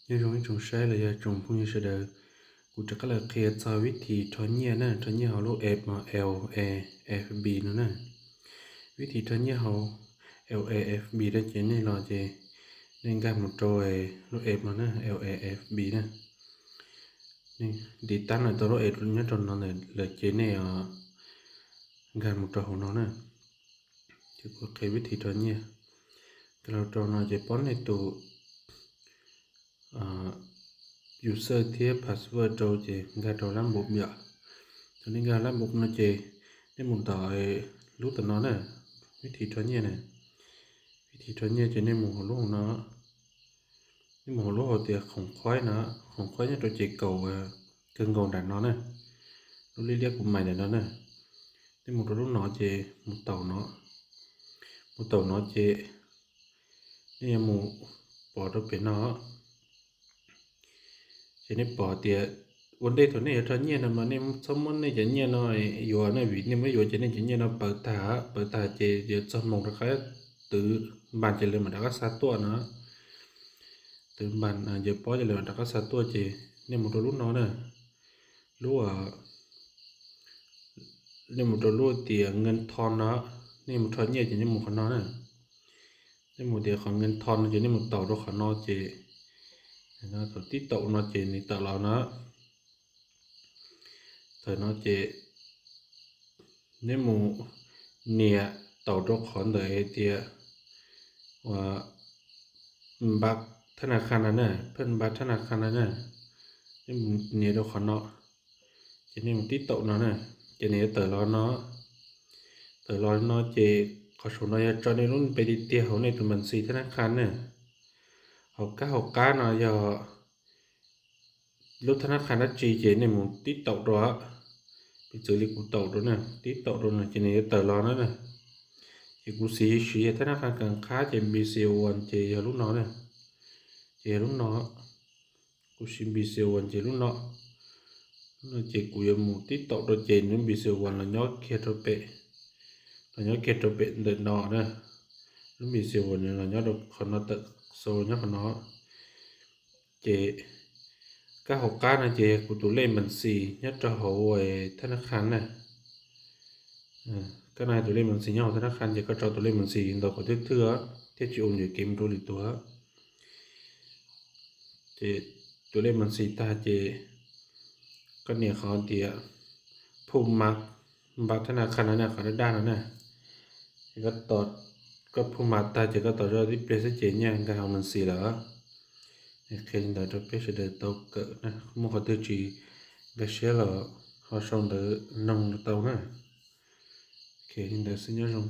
Nyob zoo ib tsoom saib los yog tsoom phooj ywg sawv daws, kuv rov qab los qhia txog vib thib rho nyiaj na, rho nyiaj hauv lub app LAFB no na. Vib thib rho nyiaj hauv LAFB no ces nej los ces nej nkag mus rau lub app no na, LAFB na. Ntiv tab no tau lub app nyob rau no lawm ces nej nkag mus rau hauv no na. Ces kuv qhia vib thib rho nyiaj. Nkag los rau no ces pab nej tus user thiab password rau ces nkag rau lab npum yom. Thaum nej nkag lab npum no ces nej mus tom lub tom no na, vib thib rho nyiaj na. Vib thib rho nyiaj ces nej mus hauv lub hauv no, nej mus hauv lub hauv tias khoom khuaib no, khoom khuaib nyob rau ces kaum kawg nkaus nram no na, lub liab liab kuv mais ntawm no na. Nej mus rau lub no ces mus taum no, mus taum no ces nej yuav mus pom rau pem no. Ces nej pom tias ua ntej thaum nej yuav rho nyiaj no mas nej txhob muab nej cov nyiaj no yuav na, vim nej muab yuav ces nej cov nyiaj no pawv tag, pawv tag ces yuav txog moos rov qab twv npas ces lawv mam rov qab xa tuaj no. Twv npas ces pob ces lawv mam rov qab xa tuaj ces nej mus rau lub no na, lub nej mus rau lub tias nkees tho no, nej mus rho nyiaj ces nej mus qhov no na. Nej mus tias qhov nkees tho no ces nej mus taum rau qhov no ces thaum tib taum no ces nws tawm los no. Thaum no ces nej mus nias taum rau qhov ntawm tias npa thab na kha no na, phab npa thab na kha no na. Nej mus nias rau qhov no, ces nej mus tib taum no na, ces nws yuav tawm los no. Tawm los no ces qhov saum no yog tso nej lub npe tiag tiag hauv nej tus npas xis thab na kha na. Hauv kab hauv qab no yog lub thab na kha dab tsi ces nej mus tib taum rau. Piv txwv li kuv taum rau na, tib taum rau no ces nws yuav tawm los no na. Ces kuv siv siv yog thab na kha kas qhab ces npis xis as ces yog lub no na. Ces yog lub no, kuv siv npis xis as ces lub no. Lub no ces kuv yuav mus tib taum rau ces lub npis xis as los nyob kiag rau pem, los nyob kiag rau pem ntawm no na. Lub npis xis as los nyob rau qhov no, tawm xau nyob qhov no. Ces kab hauv qab no ces kuv tus lej npas xis nyob rau hauv thab na kha na. Kab no tus lej npas xis nyob hauv thab na kha ces koj tso tus lej npas xis ntawm qhov twg twg thiaj tsis ua ntawm kev mus rau lwm tus. Ces tus lej npas xis tag ces koj nias qhov tias phum mas npa thab na kha no na, qhov daj daj no na. Ces koj phum mas tag ces koj tos zoj tib pliag xwb ces nyiaj nkag hauv npas xis lawm. Qhia li ntawd rau peb sawv daws tau kawm na, muaj qhov twg tsis nkag siab los ho sau ntawv noog tau na. Li ntawd xwb, nyob zoo.